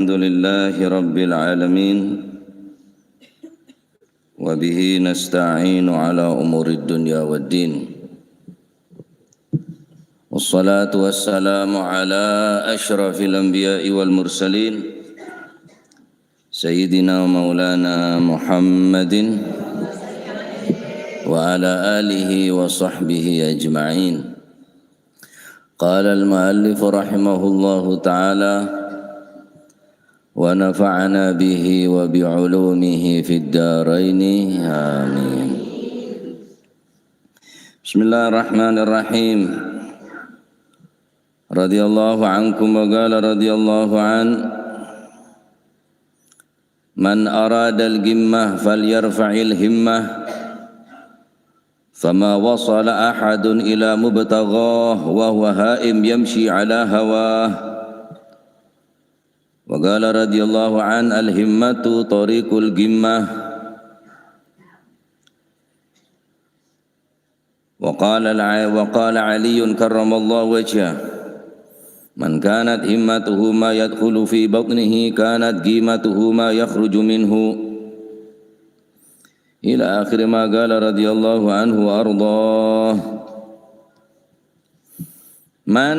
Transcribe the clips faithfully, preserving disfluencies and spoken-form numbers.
الحمد لله رب العالمين، وبه نستعين على أمور الدنيا والدين. والصلاة والسلام على أشرف الأنبياء والمرسلين، سيدنا مولانا محمد وعلى آله وصحبه أجمعين. قال المؤلف رحمه الله تعالى: ونفعنا به وبعلومه في الدارين. آمين. بسم الله الرحمن الرحيم. رضي الله عنكم وقال رضي الله عنه: من أراد القمة فليرفع الهمة، فما وصل أحد إلى مبتغاه وهو هائم يمشي على هواه. وقال رضي الله عنه: الهمة طريق القمة. وقال الع-، وقال علي كرم الله وجهه: من كانت همته ما يدخل في بطنه كانت قيمته ما يخرج منه. إلى آخر ما قال رضي الله عنه وأرضاه. Man,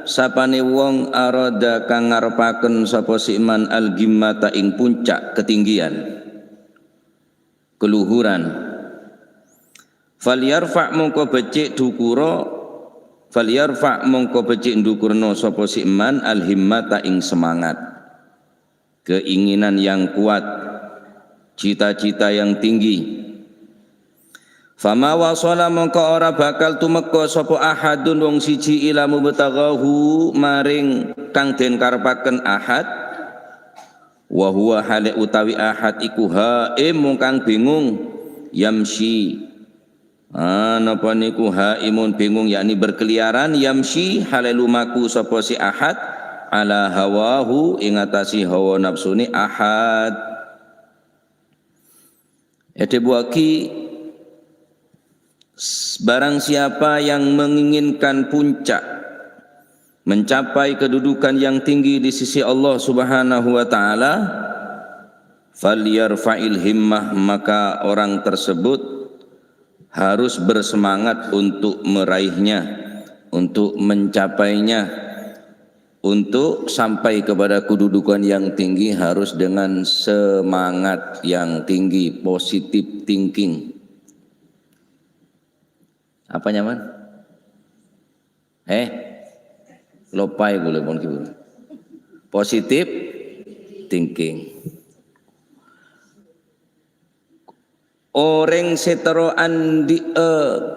sapane wong arada kang ngarepaken sapa si man al-gimmata ing puncak ketinggian, keluhuran. Falyarfa' mongko becik dukuro, falyarfa' mongko becik ndukurno sapa si man al-himmata ing semangat. Keinginan yang kuat, cita-cita yang tinggi. Fama wasala mongko ora bakal tumeka sapa ahadun wong siji ila mubtaghahu maring kang den karepaken ahad, wa huwa hale utawi ahad iku haim mung kang bingung, yamsi Ah, napa niku haimun bingung, yakni berkeliaran, yamsi hale lumaku sapa si ahad, ala hawahu ing atase hawa nafsune ahad. Edhebuwagi, s-, barang siapa yang menginginkan puncak, mencapai kedudukan yang tinggi di sisi Allah Subhanahu wa Ta'ala, falyarfa'il himmah, maka orang tersebut harus bersemangat untuk meraihnya, untuk mencapainya, untuk sampai kepada kedudukan yang tinggi harus dengan semangat yang tinggi, positive thinking. Apa nyaman? Eh, lopai kula pon ki, Bu. Positive thinking. Oreng se terro andhi'a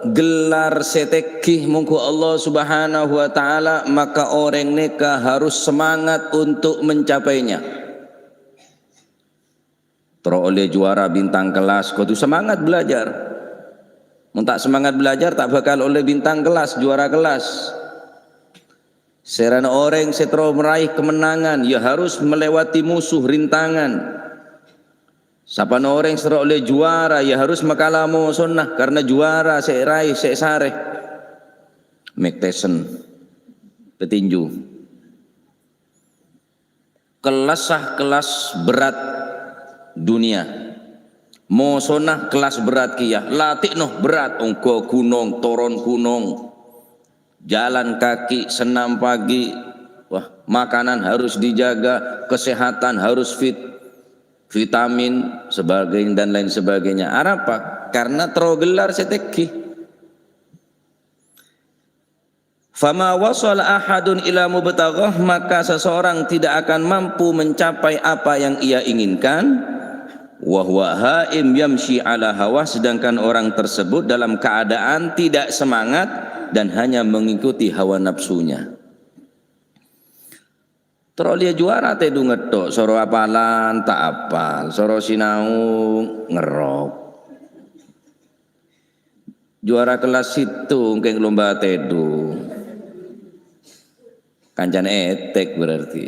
gelar se tenggi monggu Allah Subhanahu wa Ta'ala, maka oreng neka harus semangat untuk mencapainya. Terro olle juara bintang kelas, kodu semangat belajar. Mon ta' semangat belajar, ta' bakal olle bintang kelas, juara kelas. Serana oreng se terro meraih kemenangan, ya harus melewati musuh, rintangan. Sapana oreng se terro olle juara, ya harus makala mosona, karena juara se raih, se sare. Mike Tyson, petinju. Kelas sah kelas berat dunia. Mosona kelas berat kiya, latihno berat, onggo gunong, toron gunong, jalan kaki, senam pagi, wah, makanan harus dijaga, kesehatan harus fit, vitamin, sebagainya, dan lain sebagainya. Arapa? Karena terro gelar se tenggi. Fama wasala ahadun ila mubtaghah, maka seseorang tidak akan mampu mencapai apa yang ia inginkan. Wa huwa haim yamshi ala hawa, sedangkan orang tersebut dalam keadaan tidak semangat dan hanya mengikuti hawa nafsunya. Terro olle juara tedhung ngettok, soro apalan ta' apal, soro sinau ngerrok. Juara kelas sèttong kèng lomba tedhung. Kancana etek berarti.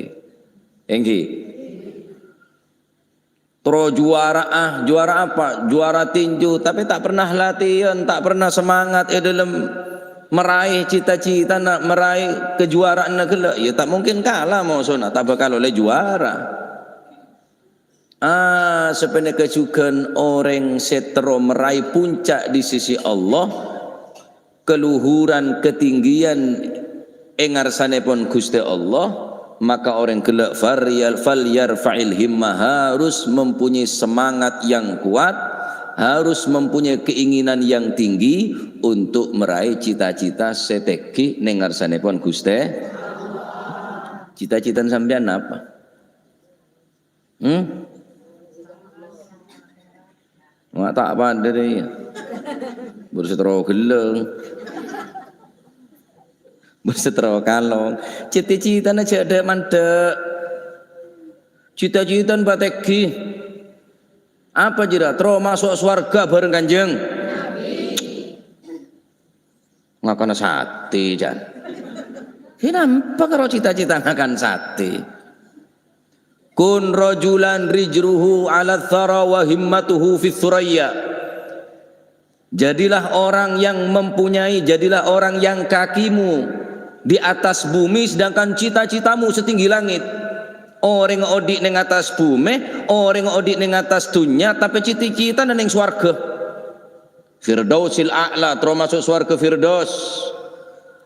Èngghi. Terro juara, ah, juara apa? Juara tinju, tapè ta' pernah latihan, ta' pernah semangat è dâlem meraih cita-citana, meraih kejuaraanna ghellâ', ya ta' mungkin kala mosona, ta' bhâkal ollè juara. Ah, sapanèka jhughân orèng sè terro maraè ponca' di sisi Allah, kaluhuran, ketinggian è ngarsanèpon Ghustè Allah, maka orèng ghellâ' faryal-, falyarfa'il himmah, harus mempunyai semangat yang kuat, harus mempunyai keinginan yang tinggi untuk meraih cita-cita sè tèngghi neng ngarsanèpon Ghustè. Cita-citana sampèyan apa? Hmm? Wah, ta' padâ rè. Bâr sè terro ghellâng. Bâr sè terro kalong. Cita-citana jhâ' dâ' mandâ'. Cita-citana patèngghi. Apa jârèya? Terro maso' sowarghâ bhâreng Kanjeng. Ngakana satè, jân. Kenapa karo cita-cita ngakan satè? Kun rajulan rijluhu 'ala tsara wa himmatuhu fis suraya. Jadilah orang yang mempunyai, jadilah orang yang kakimu di atas bumi, sedangkan cita-citamu setinggi langit. Orèng odi' neng atas bumi, orèng odi' neng atas dhunnya, tapè cita-citana neng sowarghâ. Firdausil A'la, terro maso' sowarghâ Firdaus.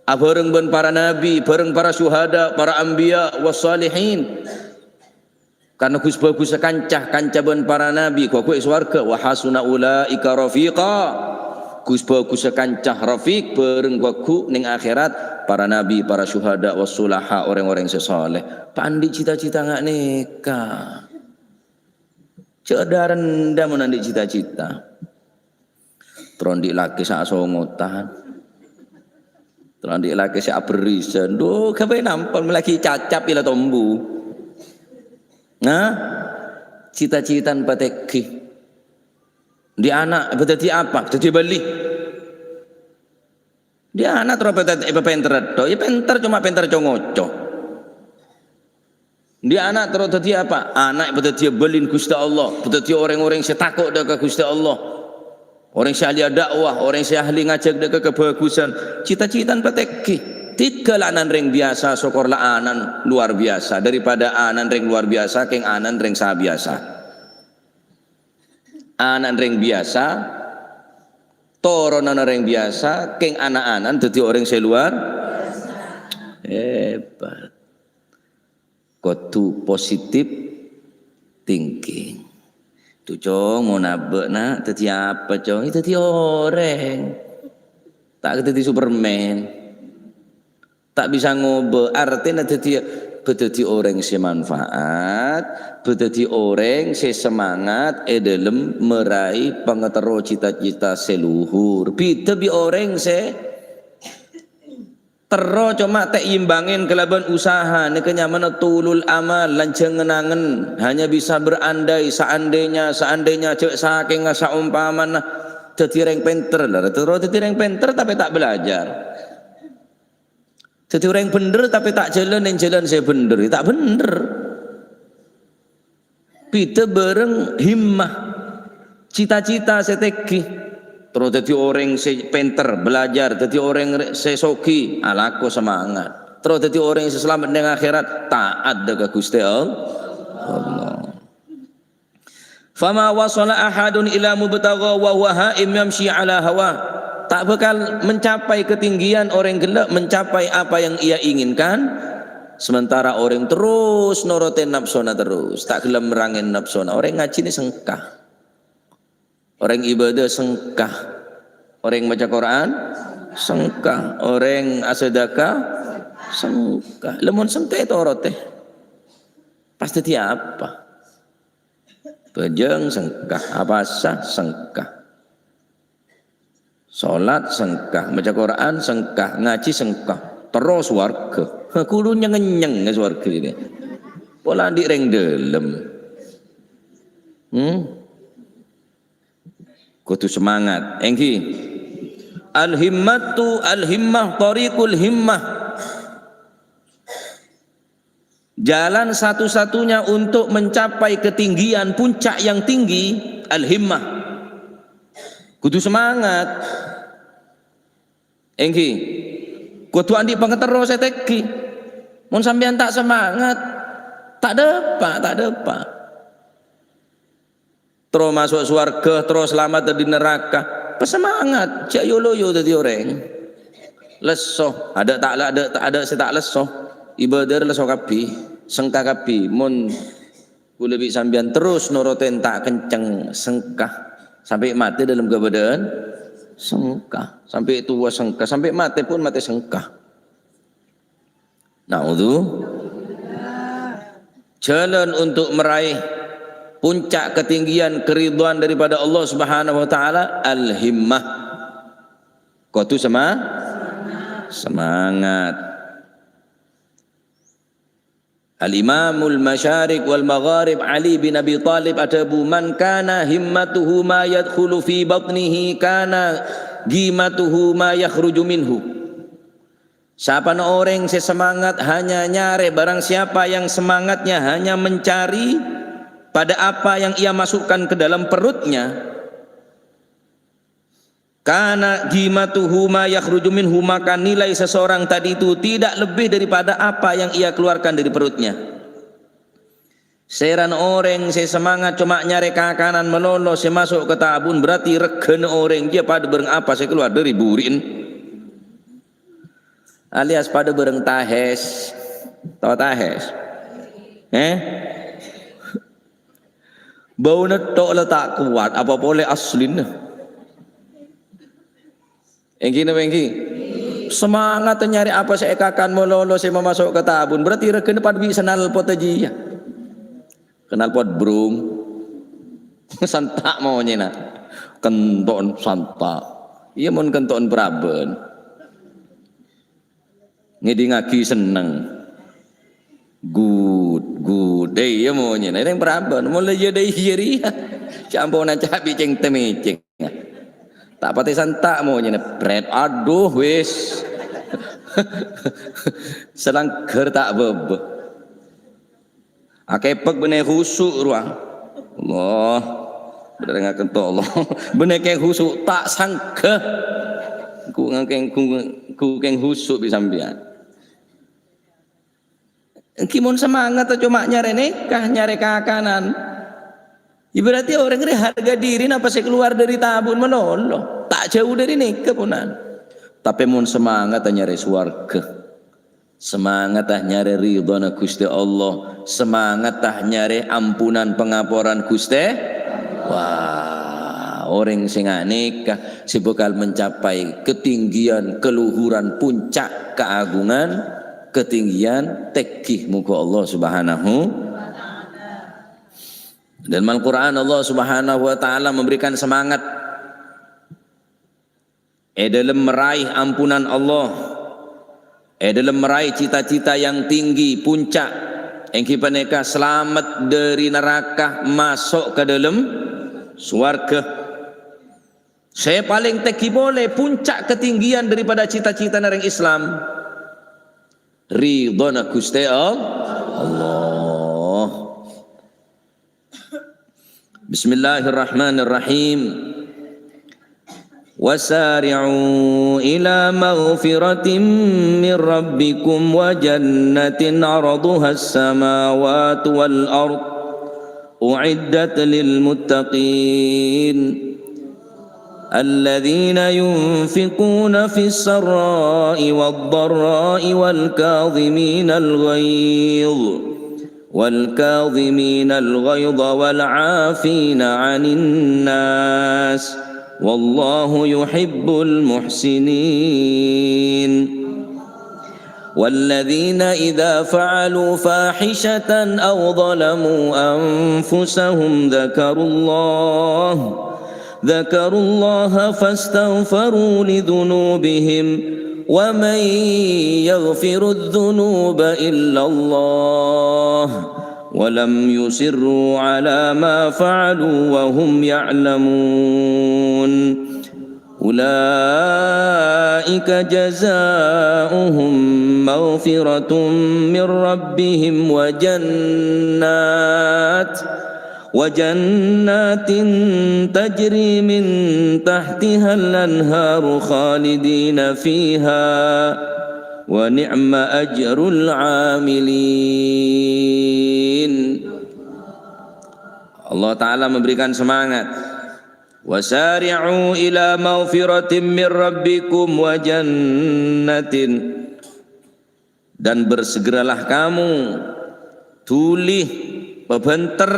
Abhâreng bân para nabi, bhâreng para syuhada, para anbiya, was salihin. Karna ghus-bhâghussâ kanca, kanca bân para nabi, ghu-lagghu è sowarghâ, wa hasuna ulaika rafiqa. Ghus-bhâghussâ kanca rafiq, bhâreng ghu-lagghu neng akhèrat, para nabi, para syuhada, was sulaha, orèng-orèng sè saleh. Pa' andi' cita-cita nga' nèka. Jhâ' dâ-rendâ mon andi' cita-cita. Terro andi' lakè sè asongotan. Terro andi' lakè sè aberrisan. Duh, ghâbây nampol lagi cacap ila tombu. Nah, cita-citana patèngghi. Andi' ana' bâdâddhi apa? Dâddhi bâli. Andi' ana' terro pètè-, èpapènterra tho', ya pènter, coma pènter co-ngoco. Andi' ana' terro dâddhi apa? Ana' èpadâddhiyâ bâlina Ghustè Allah, èpadâddhiyâ orèng-orèng sè tako' dâ' ka Ghustè Allah. Orèng sè ahli dakwah, orèng sè ahli ngajhâk dâ' ka kabhâghusân. Cita-citana patèngghi. Tèghâ la ana'na rèng biyasa, sokor la ana'na luar biyasa. Daripada ana'na rèng luar biyasa, kèng ana'na rèng sabiyasa. Ana'na rèng biyasa, toronanna rèng biyasa, kèng ana'-ana'na dâddhi orèng sè luar. Hebat. Kodhu positive thinking. Tuh, Cong, mon abâ', na', dâddhi apa, Cong? Ya, dâddhi orèng. Ta' dâddhi Superman. Ta' bisa ngobâ, artèna dâddhi, bâdâddhi orèng sè manfaat, bâdâddhi orèng sè semangat è dâlem maraè pangaterro cita-cita sè luhur. Bhidhâ bi' orèng sè terro coma ta' èimbangè kalabân usaha, nèka nyamana tulul amal, lanjhângan angen, hanya bisa berandai, seandainya, seandainya, jhâ' sakèngnga, saompamana, dâddhi orèng pènter, la, terro dâddhi orèng pènter, tapè ta' belajar. Dâddhi orèng bhendher tapè ta' jhâlân neng jhâlân sè bhendher, ya ta' bhendher. Bhidhâ bhâreng himmah, cita-cita sè tèngghi. Terro dâddhi orèng sè pènter, belajar, dâddhi orèng re-, sè soghi, alako semangat. Terro dâddhi orèng sè salamet neng akhèrat, taat dâ' ka Ghustè All-, Allah. Fama wasala ahadun ila mubtagha wa huwa ha'im yamshi ala hawa. Ta' bhâkal mencapai ketinggian orèng ghellâ' mencapai apa yang ia inginkan, sementara orèng terros norotè napsona terros, ta' ghellem merrangè napsona. Orèng ngajhina sengka. Orèng ibadah sengka. Orèng maca Quran sengka. Orèng asadaka sengka. Lamon sengka ètorotè, pas dâddhi apa? Bhâjâng sengka, apasa sengka. Salat sengka, maca Quran sengka, ngajhi sengka. Terro sowarghâ. Kudu nyeng-ngenyeng sowarghâ ini. Pola andi' rèng dâlem. Hmm? Kudu semangat. Èngghi. Al-himmatu, al-himmah, tariqul himmah. Jalan satu-satunya untuk mencapai ketinggian puncak yang tinggi, al-himmah. Kudu semangat. Èngghi. Kudu andi' pangaterro sè tèngghi. Mon sampèyan ta' semangat, ta' dâpa', ta' dâpa'. Terro maso' sowarghâ, terro salamet dâri naraka. Pasemangat, jhâ' yo-loyo dâddhi orèng. Lesso, adâ' ta' la-, adâ', adâ' sè ta' lesso. Ibâdâ lesso kabbhi, sengka kabbhi. Mon kaulâ bi' sampèyan terros norotè ta' kenceng, sengka. Sampè' matè dâlem kabâdâ'ân sengka. Sampè' towa sengka, sampè' matè pon matè sengka. Naudzu. Jalan untuk meraih puncak ketinggian keridhaan daripada Allah Subhanahu wa Ta'ala, al-himmah. Kodhu sema-, semangat. Al-Imamul Masyarik wal Magharib Ali bin Abi Thalib adhâbu, "Man kana himmatuhu ma yadkhulu fi batnihi, kana ghimatuhu ma yakhruju minhu." Sapana orèng sè semangat hanya nyarè, barang siapa yang semangatnya hanya mencari pada apa yang ia masukkan ke dalam perutnya, kana ghimatuhu ma yakhruju minhu, maka nilai seseorang tadi itu tidak lebih daripada apa yang ia keluarkan dari perutnya. Sèrana orèng sè semangat coma nyarè kakanan malolo sè maso' ka tabun, berarti règhâna orèng jiyâ padâ bâreng apa sè kalowar dâri buri'en. Alias padâ bâreng tahes. Tao tahes? Eh? Bâuna tok la ta' kowat, apa polè aslina. Èngghi napa èngghi? Semangat nyarè apa sè èkakan malolo sè mamaso' ka tabun. Berarti règhâna padâ bi' sanalpot jiyâ. Knalpot brung. Santa' monyèna. Kento'en santa'. Iyâ mon kento'en paraban. Ngèdingngaghi senneng. Gut, gut. Dâ' iyâ monyèna. Rèng paraban. Molaè iyâ dâ' iyâ rèya. Campona cabi' cèng-tèmècèng. Ta' patè santa' monyèna. Pret. Aduh, wis. Salangghâr ta' bâbâ. Akepek bânnè khusu' rowa. Allah. Bânnè ngakento Allah. Bânnè kèng khusu' ta' sangghâ. Ku ngakèng, ku, ku kèng khusu' bi' sampèyan. Èngghi mon semangat coma nyarè nèka, nyarè kakanan. Ya berarti orèng rè harga diri napa sè kalowar dâri tabun malolo. Ta' jhâu dâri nèka ponan. Tapè mon semangat nyarè sowarghâ. Semangat nyarè ridhâna Ghustè Allah, semangat nyarè ampunan pangaporan Ghustè. Wah, orèng sè nga' nèka sè bhâkal mencapai ketinggian, keluhuran, puncak kaagungan, ketinggian, tèngghi moghâ Allah Subhanahu. Dalam Al-Qur'an Allah Subhanahu wa Ta'ala memberikan semangat è dâlem meraih ampunan Allah, è dâlem meraih cita-cita yang tinggi, puncak, èngghi panèka salamet dâri naraka, maso' ka dâlem sowarghâ. Sè palèng tèngghi polè, puncak ketinggian daripada cita-citana rèng Islam, ridhâna Ghustè All-, Allah. Bismillahirrahmanirrahim. وسارعوا إلى مغفرة من ربكم وجنة عرضها السماوات والأرض أعدت للمتقين الذين ينفقون في السراء والضراء والكاظمين الغيظ والكاظمين الغيظ والعافين عن الناس والله يحب المحسنين. والذين إذا فعلوا فاحشة أو ظلموا أنفسهم ذكروا الله، ذكروا الله فاستغفروا لذنوبهم ومن يغفر الذنوب إلا الله ولم يصروا على ما فعلوا وهم يعلمون. أولئك جزاؤهم مغفرة من ربهم وجنات، وجنات تجري من تحتها الأنهار خالدين فيها، ونعم أجر العاملين. Allah Ta'ala memberikan semangat. "Wasari'u ila maghfiratin mir rabbikum wa jannatin." Dan bersegeralah kamu, dhuli, pabhânter,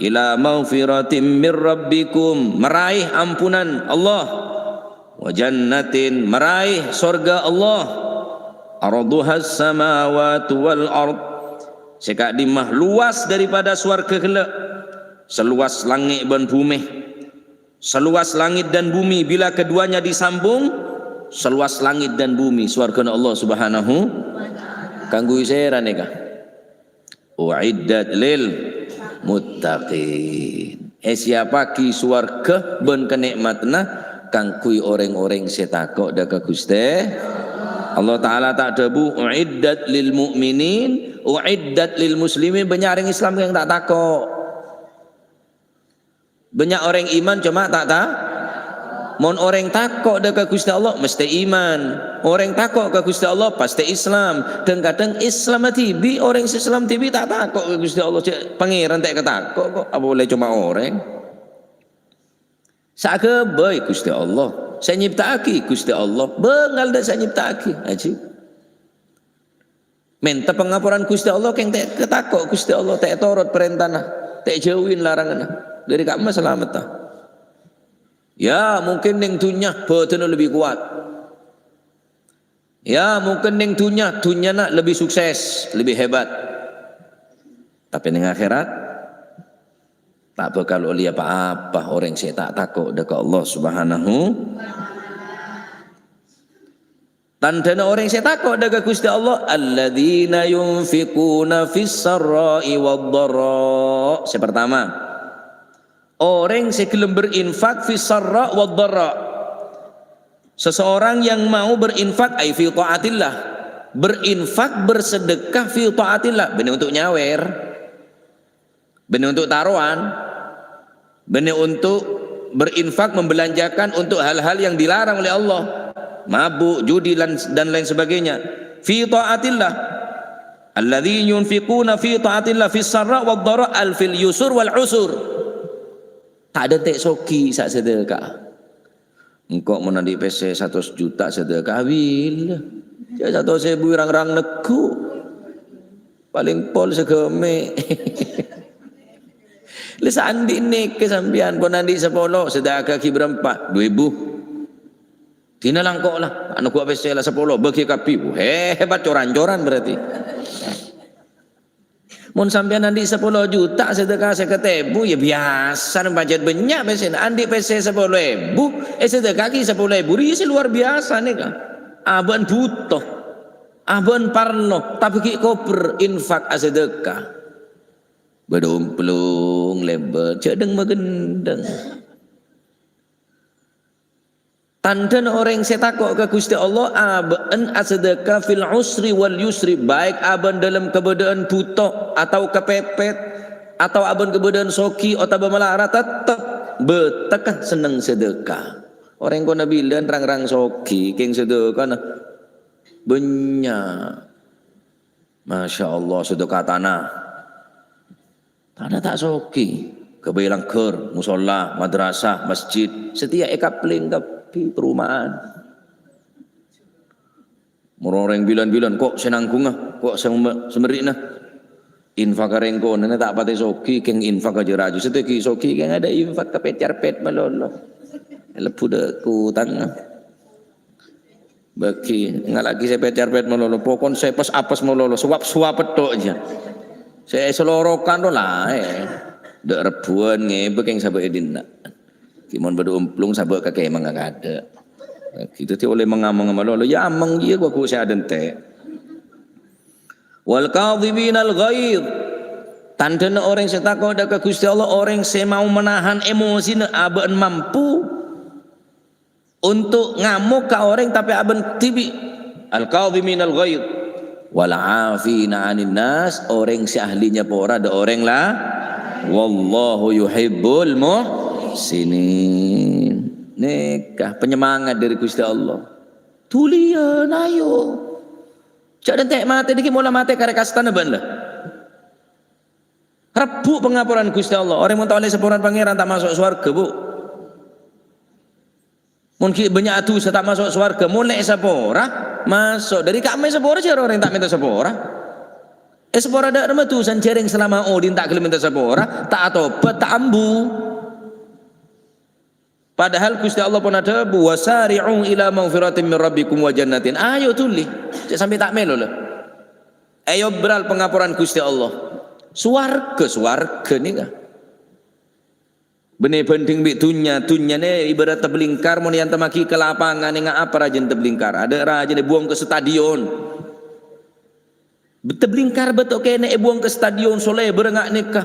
"ila maghfiratin mir rabbikum", meraih ampunan Allah, "wa jannatin", meraih sorga Allah, "arduhas samawati wal ard", sè ka'dimma luas daripada sowarga ghellâ', seluas langngè' bân bhumè. Seluas langit dan bumi, bila keduanya disambung, seluas langit dan bumi, sowargana Allah Subhanahu, kaangghuy sèra nèka? "U'iddat lil muttaqin." Èsiapaghi sowarga bân kanè'matanna kaangghuy orèng-orèng sè tako' dâ' ka Ghustè. Allah Ta'ala ta' dhâbu, "U'iddat lil mu'minin, u'iddat lil muslimin." Bânnya' orèng Islam sè ta' tako'. Bânnya' orèng iman coma ta', ta-, mon orèng tako' dâ' ka Ghustè Allah, mestè iman. Orèng tako' ka Ghustè Allah, pastè Islam. Dhâng-kadhâng Islam dhibi', orèng sè Islam dhibi' ta' tako' ka Ghustè Allah. Jhâ' Pangèran ta' èkatako' kok, apa polè coma orèng. Sè aghâbây Ghustè Allah, sè nyèpta'aghi Ghustè Allah, bângal dâ' sè nyèpta'aghi, ajib. Mènta pangaporan Ghustè Allah, kèng ta' èkatako' Ghustè Allah, ta' ètorot parèntana, ta' èjhâuwi laranganna. Dhâri ka'emma salametta? Ya, mungkin neng dhunnya bhâdhânna lebbi kowat. Ya, mungkin neng dhunnya, dhunnyana lebbi sukses, lebbi hebat. Tapè neng akhèrat, ta' bhâkal ollè pa-apa orèng sè ta' tako' dâ' ka Allah Subhanahu. Tandhâna orèng sè tako' dâ' ka Ghustè Allah, "Alladzina yunfiquna fis sarra'i wad dharra." Sè partama, orèng sè ghellem berinfak fis sarra' wad dharra. Seseorang yang mau berinfak, ay fi taatillah, berinfak, bersedekah fi taatillah, bânnè untuk nyawèr. Bânnè untuk tarowan, bânnè untuk berinfak, membelanjakan untuk hal-hal yang dilarang oleh Allah, mabuk, judi, lan, dan lain sebagainya. Fi taatillah. Alladzi yunfiquna fi taatillah fis sarra wad dharra al fil yusur wal usur. Ta' dântè' soghi sè sedekah. Engko' mon andi' pèssè satos juta sedekah, bilâ. Jhâ' satos èbu rang-rang neggu'. Palèng pol saghâmè'. La sè andi' nèka sampèyan, pon andi' sapolo, sedekahaghi bârâmpa? Du èbu. Dina langko' la, anu ghuwâ pèssè la sapolo, bâgi kabbhi. Wah, hebat, cor-ancoran berarti. Mon sampèyan andi' sapolo juta, sedekah sèket èbu, ya biyasa, pajhât bânnya' pèssèna. Andi' pèssè sapolo èbu, èsedekahaghi sapolo èbu, rèya sè luar biyasa nèka. Abâ'na bhuto, abâ'na parlo, tapè ghi' kobhâr infak asedekah. Bâdâ omplong lèbât, jhâ' dhâng-maghândhâng. Tandhâna orèng sè tako' ka Ghustè Allah, abâ'na asedekah fil usri wal yusri, baik abâ'na dâlem kabâdâ'ân bhuto atau kapèpèt, atau abâ'na kabâdâ'ân soghi otabâ malarat, tettep bâtekka senneng sedekah. Orèng kona bilân rang-rang soghi, kèng sedekahna bânnya'. Masya Allah, sedekah tana. Tana ta' soghi. Ghâbây langghâr, musolla, madrasah, masjid, satèya èkapling kabbhi perumahan. Mon orèng bilân-bilân, kok sè nangghungnga, kok sè me-, sè merri'na. Infak ka rèng konana ta' patè soghi, kèng infak ka jâ raju. Satèya ghi' soghi, kèng adâ' infak ka pèt-carpèt malolo. Lebbu dâ' kutangnga. Bâgi, ngala'aghi sè pèt-carpèt malolo, pokon sè pas-apes malolo, suwap-suwap petto' jâ. Sè èsalorokan ro laèn. Dâ' rebbhuwân ngèbâ kèng sabâ' è dinna'. Ghi' mon bâdâ omplong sabâ' ka kemang akadâ'. Bâgi, dhâddhi ollè manga-manga malolo, ya ameng iyâ ghu-, ghu sè adântè'. Wal kadhiminal ghaidh. Tandhâna orèng sè tako' dâ' ka Ghustè Allah, orèng sè mau menahan emosina, abâ'na mampu untuk ngamok ka orèng tapè abâ'na dhibi'. Al-kadhiminal ghaidh. Wal 'afina 'anin nas, orèng sè ahli nyapora dâ' orèng la-, wallahu yuhibbul muhsinin. Nèka penyemangat dâri Ghustè Allah. Dhuliyân, ayo. Jhâ' dântè' matè nèka, mola matè karè kastana bâ'na la. Rebbhu' pangaporan Ghustè Allah. Orèng mon ta' ollè saporana Pangèran ta' maso' sowarghâ, Bu. Mon ghi' bânnya' adusa ta' maso' sowarghâ, mon lè' èsapora, maso'. Dhâri ka'emma èsapora jârèya orèng ta' mènta sapora. Èsapora dâ' remma dusana jârèya salama odi' ta' ghellem mènta sapora, ta' atobhât, ta' ambu. Padahal Ghustè Allah pon adhâbu, "Wasari'u ila maghfiratin min rabbikum wa jannatin." Ayo dhuli, cè' sampè' ta' mèlo la. Ayo bârâl pangaporan Ghustè Allah. Sowarghâ, sowarghâ nèka. Bânnè bhânding bi' dhunnya, dhunnya nè ibarat tablingkar, mon èantemmaghi ka lapangan, ènga' apa rajâna tablingkar? Adâ' rajâna èbuwâng ka stadion. Tablingkar bâto kènè' èbuwâng ka stadion, solè bârâ' nga' nèka.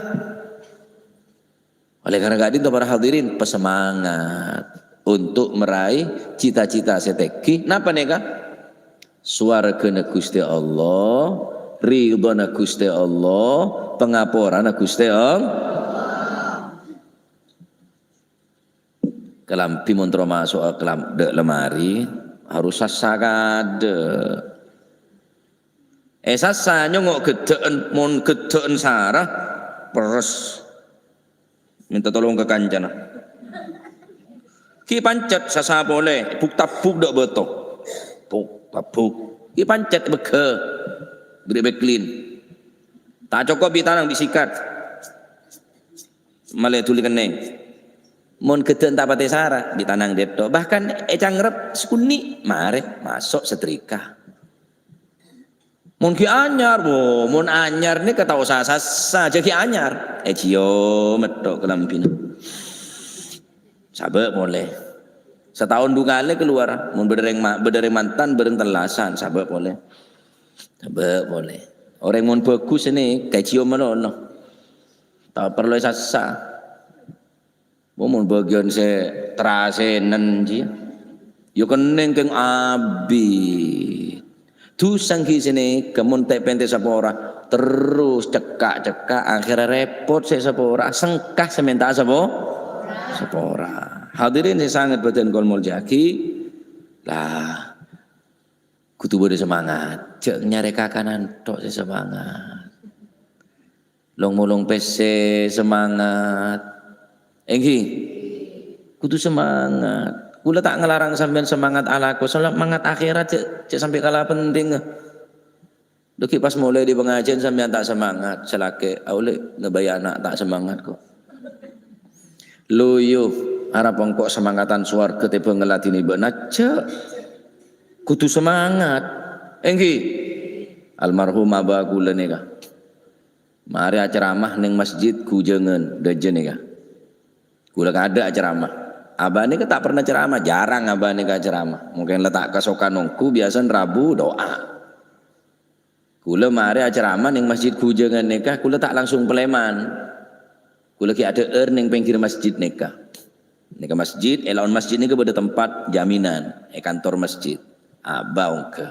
Oleh karena ka'dinto, para hadirin, pasemangat untuk meraih cita-cita sè tèngghi. Napa nèka? Sowarghâna Ghustè Allah, ridhona Ghustè Allah, pangaporana Ghustè Allah. Kalambhi mon terro maso'a kalam-, dâ' lemari, harus sassa kaadâ'. È sassa nyongngo' ghâddhâ'ân, mon ghâddhâ'ân sara, perres. Mènta tolong ka kancana. Ghi' pancet sassa polè, buk-tabbuk dâ' bâto. Buk-tabbuk. Ghi' pancet bâghâ. Bâri' beklin. Ta' cokop bi' tanang, bi' sikat. Malè dhuli kennèng. Mon ghâddhâ'ân ta' patè sara, bi' tanang dâ' ètto. Bahkan ècangrep sakonè', marè maso' setrika. Mon ghi' anyar, wo, mon anyar nèka ta' osa sassa, jhâ' ghi' anyar. Èciom metto kalambhina. Sabâ' polè. Sataon du kalè kalowar. Mon bâdâ rèng ma-, bâdâ rèng mantan bhâreng tellasan, sabâ' polè. Sabâ' polè. Orèng mon bhâghus nè, kaèciom malolo. Ta' parlo èsassa. Mon bâgiyân sè terrasènan, jiyâ. Yâ kennèng kèng abit. Dusa ghi' sè nèka mon ta' pèntè sapora, terros cekka'-cekka', akhèrra rèpot sè sapora, sengka sè mènta sapo-, sapora. Hadirin sè sanget bhâdhân kaulâ molja'aghi, lah, kodhu bâdâ semangat. Jhâ' nyarè kakanan tok sè semangat. Long-molong pèssè, semangat. Èngghi? Kodhu semangat. Kaulâ ta' ngalarang sampèyan semangat alako, semangat akhèrat jhâ', jhâ' sampè' kala pentingnga. Dâgghi' pas molaè dâri pangajiân sampèyan ta' semangat, salakè, aolè ngabâi ana' ta' semangat ko'. Loyo, arapa engko' samangatan sowarghâ tèmbhâng ngladhinè bâ'na, jhâ'. Kodhu semangat. Èngghi? Almarhum abah kaulâ nèka. Marè acaramah neng masjid Ghujangan, Dâjâ nèka. Kaulâ kaadâ' acaramah. Abah nèka ta' pernah ceramah, jarang abah nèka ceramah. Mungkin la ta' kasokan ongghu, biyasana Rabu do'a. Kaulâ marè acaramah neng masjid Ghujangan nèka, kaulâ ta' langsung palèman. Kaulâ ghi' adhâ'âr neng pèngghir masjid nèka. Nèka masjid, è laon masjid nèka bâdâ tempat jaminan, è kantor masjid. Abah ongghâ.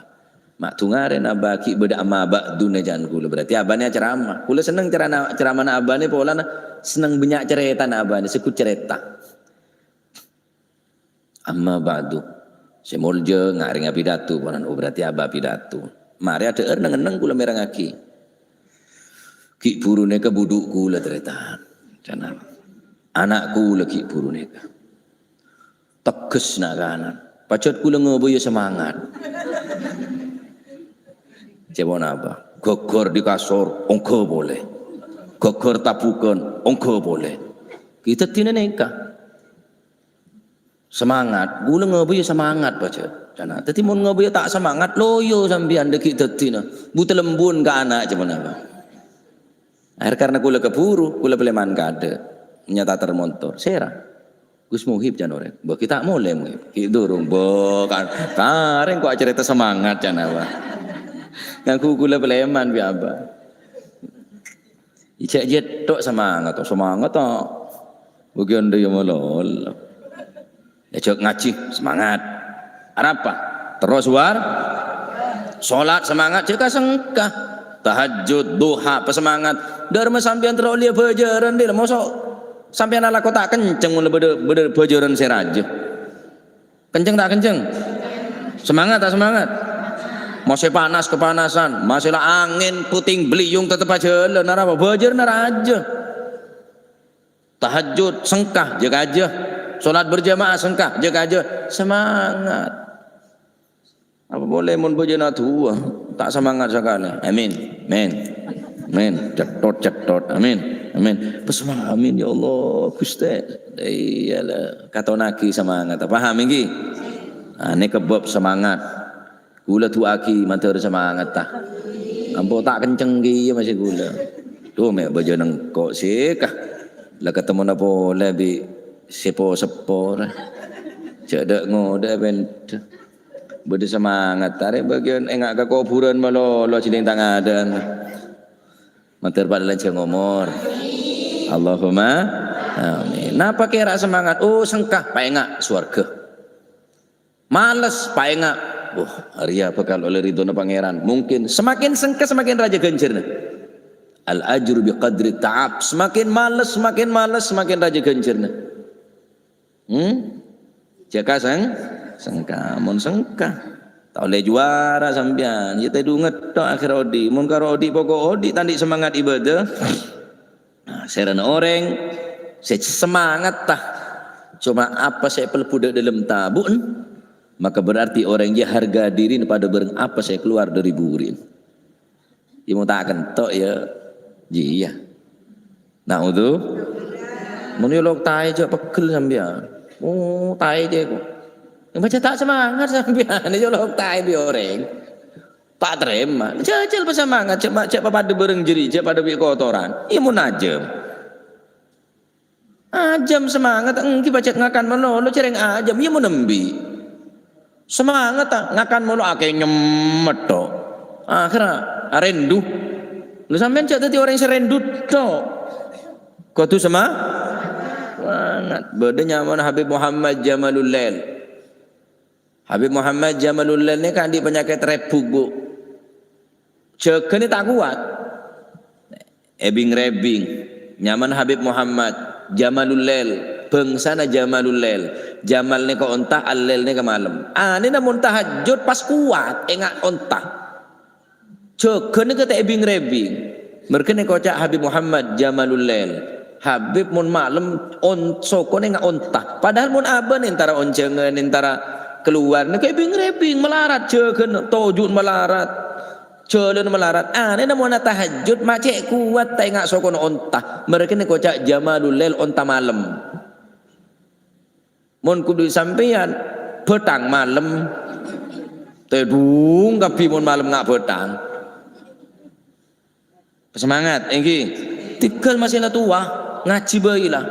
Ma' dungarèn abah ghi' bâdâ amma ba'duna ca'na kaulâ. Berarti abah nè acaramah. Kaulâ senneng carana, ceramana abah nè polana senneng bânnya' carètana abah nè, segghut carèta. Amma ba'du. Sè molja ngarènga pidato, ponan, oh, berarti abah pidato. Marè adhâ'âr neng-enneng kaulâ mèrengngaghi. Ghi' bhuru nèka budhu' kaulâ, tarètan. Ca'na. Ana' kaulâ ghi' bhuru nèka. Tegghes na'-kana'. Pajhât kaulâ ngabâyâ semangat. Cè' ponapa? Ghâghâr dâri kasor, ongghâ polè. Ghâghâr tabbhughân, ongghâ polè. Ghi' dhâddhina nèka. Semangat, kaulâ ngabâyâ semangat, pajhât. Ca'na, dhâddhi mon ngabâyâ ta' semangat, loyo sampèyan dâgghi' dhâddhina. Buta lembun ka ana', cè' ponapa. Akhèr karna kaulâ kabhuru, kaulâ palèman kaadâ'. Nyata termontor. Sèra. Gus Muhib, ca'na orèng. Mbah, ghi' ta' molè, Muhib. Ghi' durung, mbah, kan. Karèng ko' acarèta semangat, ca'na, Abah. Ngangghu kaulâ palèman, bi' Abah. Ijhâ' jhâ' tok semangat, semangat, tok. Bâgiyân dâ' iyâ malolo. Ijhâ' ngajhi, semangat. Arapa? Terros war. Sholat semangat, jhâ' kasengka. Tahajjud, duha, pasemangat. Dârma sampèyan terro ollèya bhâjârân, dhi, moso' sampèyan alako ta' kenceng, mon la bâdâ, bâdâ bhâjârân sè rajâ. Kenceng ta' kenceng? Semangat ta' semangat? Masè panas kapanasan, masè la angèn puting beliung tetep ajhâlân, arapa bâjârna rajâ. Tahajjud sengka, jâ' kajâ. Sholat berjamaah sengka, jâ' kajâ. Semangat. Apa polè mon bâjâna du'a, ta' semangat sakalè. Amin. Amin. Amin. Cèthot, cèthot. Amin. Amin. Pas semangat. Amin, ya Allah, Ghustè. Iyâ la, katonaghi semangat. Paham ènggi? Ah, nèka bab semangat. Kaulâ du'aaghi mandhâr semangat, ta. Ampo ta' kenceng kèya masè kaulâ. Tuh, mè' bâjâna engko' sèka. La katemmo polè bi' sepo-sepo rè. Jâ' dâ' ngodâ bhender. Bâdâ semangat, arè bâgiyân enga' ka kobhurân malolo jhâ' neng tang adâ'ân. Mandhâr padâ lanjhâng omor. Allahumma amin. Napa kèra semangat? Oh, sengka, paènga' sowarghâ. Males, paènga'. Wah, arèya bhâkal ollè ridhona Pangèran. Mungkin semakin sengka, semakin rajâ ghânjhârna. Al ajru bi qadri ta'ab. Semakin males, semakin males, semakin rajâ ghânjhârna. Hmm? Jâ' ka seng-, sengka, mon sengka. Ta' ollè juwara sampèyan, yâ tèdunget tok akhèr odi'. Mon karo odi' pokok odi' ta' andi' semangat ibadah. Nah, sèrana orèng sè semangat, ta. Coma apa sè èpalebbhu dâ' dâlem tabu'en, maka berarti orèng jâ' harga dirina padâ bhâreng apa sè kalowar dâri buri'en. Yâ mon ta' kento', yâ, jiyâ. Na'udzu. Mon nyolok taè jâ' pegghel sampèyan. Oh, taè jâ' kok. Yâ, bâca ta' semangat sampèyan, nyolok taè bi' orèng. Ta' tarèma. Jhâjhâl pasemangat, jâ' ma-, jâ' papadâ bhâreng jârèya, jâ' padâ bi' kotoran. Yâ mon ajâm. Ajâm semangat, ènggi pajhât ngakan malolo, jhâreng ajâm, yâ mon embi'. Semangat, ta, ngakan malolo akè nyemmet, tok. Akhèrra arèndhu. Lho, sampèyan jâ' dhâddhi orèng sè rendhu, tok. Kodhu sema-, semangat. Bâdâ nyamana Habib Muhammad Jamalul Lail. Habib Muhammad Jamalul Lail nèka andi' panyakèt rèbuk, Bu. Jâgâna ta' kowat. Èbing-rèbing. Nyamana Habib Muhammad Jamalul Lail, bângsana Jamalul Lail. Jamal nèka onta, al-lail nèka malem. Anèna mon tahajjud pas kowat, enga' onta. Jâgâna kèta' èbing-rèbing. Mèrghâna èkoca' Habib Muhammad Jamalul Lail. Habib mon malem on-, sokona enga' onta. Padahal mon abâ'na èntara onjhângan, èntara kalowar, nèka èbing-rèbing, malarat jâgâna, toju'na malarat. Jhâlânna malarat. Anèna mon tahajjud, ma' cè' kowat ta' enga' sokona onta. Mèrghâna èkoca' Jamalul Lail, onta malem. Mon kodhu sampèyan, bhâthang malem. Tèdung kabbhi mon malem nga' bhâthang. Semangat, ènggi. Tèghâl masè la towa, ngajhi bhâi la.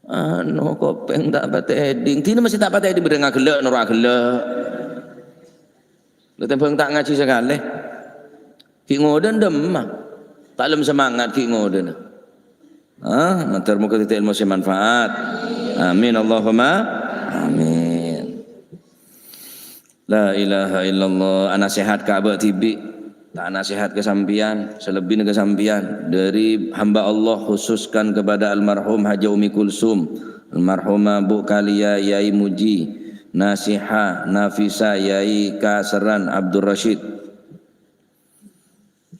Anu, kopèng ta' patè èdhing. Dinah masè ta' patè èdhing, bâdâ ngaghellâ', noro' aghellâ'. Lho, tèmbhâng ta' ngajhi sakalè. Ghi' ngodâna dâmma. Ta' lem semangat ghi' ngodâna. Ah, mandhâr moghâ dhâddhi èlmo sè manfaat. Amin, Allahumma amin. La ilaha illallah. Ana sehat ka abâ' dhibi'. Ta' ana sehat ka sampèyan, salebbina ka sampèyan. Dari hamba Allah khususkan kepada almarhum Haja Umi Kulsum, almarhumah Bu Kalia Yai Muji, Nasiha, Nafisa, Yai Kaseran, Abdul Rasyid.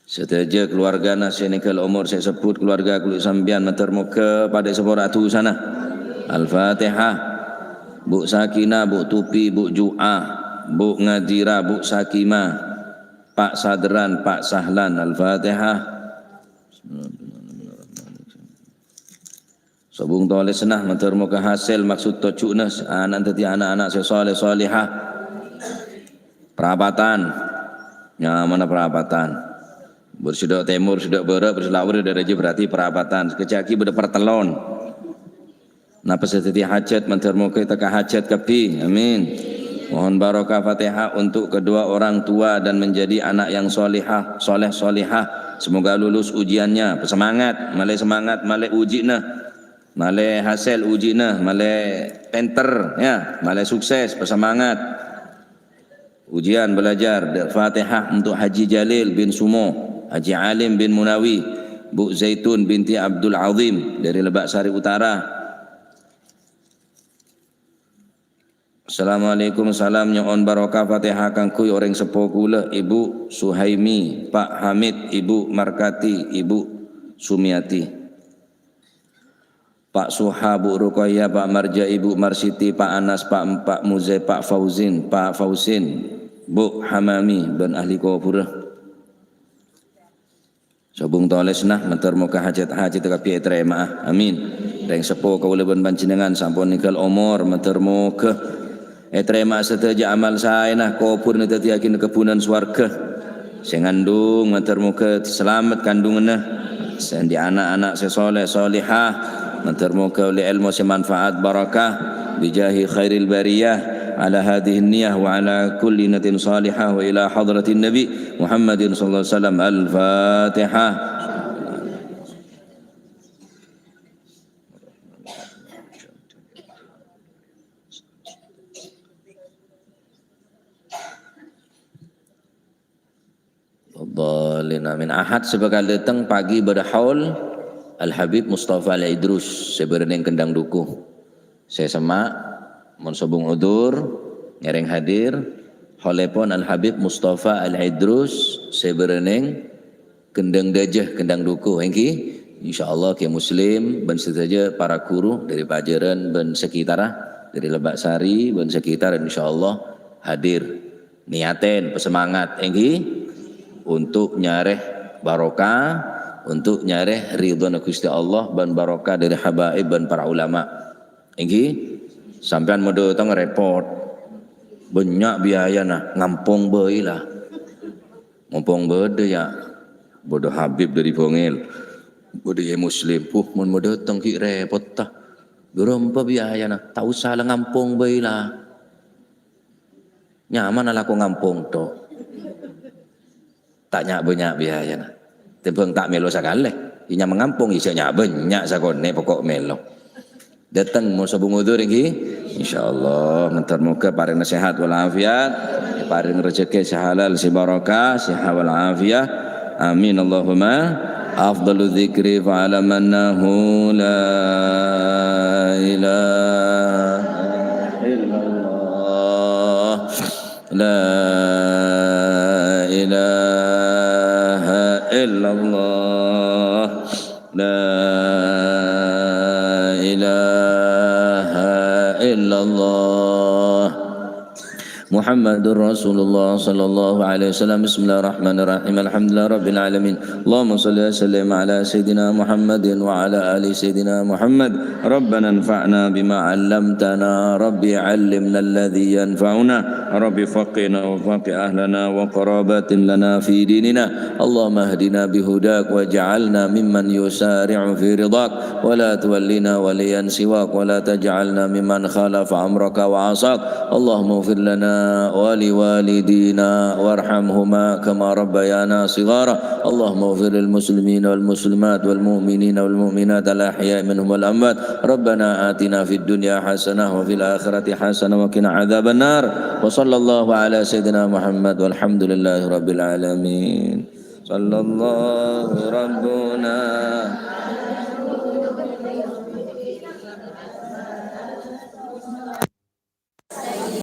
Sadhâjâ kalowarghâna sè nèngghâl omor sè èsebbhut, kalowarghâ kaulâ sampèyan, mandhâr moghâ padâ èsapora dhusana. Al-Fatihah. Bu Sakinah, Bu Tupi, Bu Ju'ah, Bu Ngadira, Bu Sakimah, Pak Sadran, Pak Sahlan. Al-Fatihah. Sobung tolèsanna, mandhâr moghâ hasèl maksud tojjhuna, ana' dhâddhi ana'-ana' sè soleh solehah. Prapatan. Nyamana Prapatan. Bâr sè dâ' tèmor, sè dâ' bârâ', bâr sè lawur, dâ' rajâ berarti Prapatan. Sakejjhâ' ghi' bâdâ partellon. Napa sè dhâddhi hajat, mandhâr moghâ ètekka hajat kabbhi. Amin. Mohon barokah Fatihah untuk kedua orang tua dan menjadi anak yang solehah, soleh solehah. Semoga lulus ujiannya. Semangat, malè semangat, malè uji'na. Malè hasèl uji'na, malè pènter, ya, malè sukses, pasemangat. Ujian belajar, Fatihah untuk Haji Jalil bin Sumo, Haji Alim bin Munawi, Bu Zaitun binti Abdul Azim dari Lebak Sari Utara. Assalamualaikum, salam nyo'on barokah Fatihah kaangghuy orèng seppo kaulâ, Ibu Suhaimi, Pak Hamid, Ibu Markati, Ibu Sumiati. Pak Suha, Bu Ruqayyah, Pak Marja, Ibu Marsiti, Pak Anas, Pak, Pak Muze, Pak Fauzin, Pak Fauzin, Bu Hamami, bân ahli kobhurrâ. Sobung tolès, nah, mandhâr moghâ hajat-hajat kabbhi ètarèma'a. Amin. Rèng seppo kaulâ bân panjhennengngan sampon nèngghâl omor, mandhâr moghâ ètarèma'a sadhâjâ amal saèna, kobhurrâ dhâddhiyâghi kebbhunan sowarghâ. Sè ngandung, mandhâr moghâ salamet kandhunganna. Sè andi' ana'-ana' sè soleh, solehah, mandhâr moghâ ollè èlmo sè manfaat, barokah, bijahi khairil bariyah, ala hadhihi niyah wa ala kulli niyatin salihah wa ila hadratin Nabi Muhammadin sallallahu alaihi wasallam. Al-Fatihah. Dhalin, amin. Ahad sè bhâkal dâteng pagi bâdâ haul Al-Habib Mustafa Al-Idrus sè bârâ' neng Kendhang Duku. Sè semma', mon sobung udzur, ngèrèng hadir, haulèpon Al-Habib Mustafa Al-Idrus sè bârâ' neng Kendhang Dâjâ, Kendhang Duku, èngghi. Insyaallah, Kè Muslim bân sadhâjâ para ghuru dâri Pajârân bân sekitarra, dâri Lebak Sari bân sekitar, insyaallah hadir. Niyaten, pasemangat, èngghi, untuk nyarè barokah, untuk nyarè ridhona Ghustè Allah bân barokah dâri habaib bân para ulama. Èngghi, sampèyan mon dâteng rèpot. Bânnya' biayana, ngampong bhâi la. Mompong bâdâ, yâ. Bâdâ Habib dâri Bangil. Bâdâ Yai Muslim. Puh, mon mon dâteng ghi' rèpot, ta. Bârâmpa biayana? Ta' osa la, ngampong bhâi la. Nyaman alako ngampong, to. Ta' nya'-bânnya' biayana. Tèmbhâng ta' mèlo sakalè. Iyâ, nyaman ngampong, iyâ, jhâ' nya'-bânnya' sakonè', pokok mèlo. Dâteng, mon sobung udzur, èngghi. Insyaallah, mandhâr moghâ parèngna sehat wal afiat, parèng rejhekkè sè halal, sè barokah, sehat wal afiat. Amin, Allahumma. Afdalu dzikri fa'lam annahu la ilaha illallah. La ilaha illallah. La ilaha illallah. Muhammadur Rasulullah sallallahu alaihi wasallam. Bismillahirrahmanirrahim. Alhamdulillahirabbil alamin. Allahumma shalli wa sallim ala sayyidina Muhammadin wa ala ali sayyidina Muhammad. Rabbana anfa'na bima 'allamtana. Rabbi 'allimna alladzi yanfa'una. Rabbi faqqihna wa faqqih ahlana wa qarabatin lana fi dinina. Allahumma ahdina bihudak waj'alna mimman yusari'u fi ridak, wa la tuwallina waliyan siwak, wa la taj'alna mimman khalafa amraka wa asak. Allahumma ighfir lana wa liwalidina warhamhuma kama rabbayana shighara. Allahumma ighfir lil muslimina wal muslimat wal mu'minina wal mu'minat al ahya'i minhum wal amwat. Rabbana atina fid dunya hasanah wa fil akhirati hasanah wa qina adzabannar. Wa sallallahu ala sayyidina Muhammad walhamdulillahi rabbil alamin. Sallallahu rabbuna.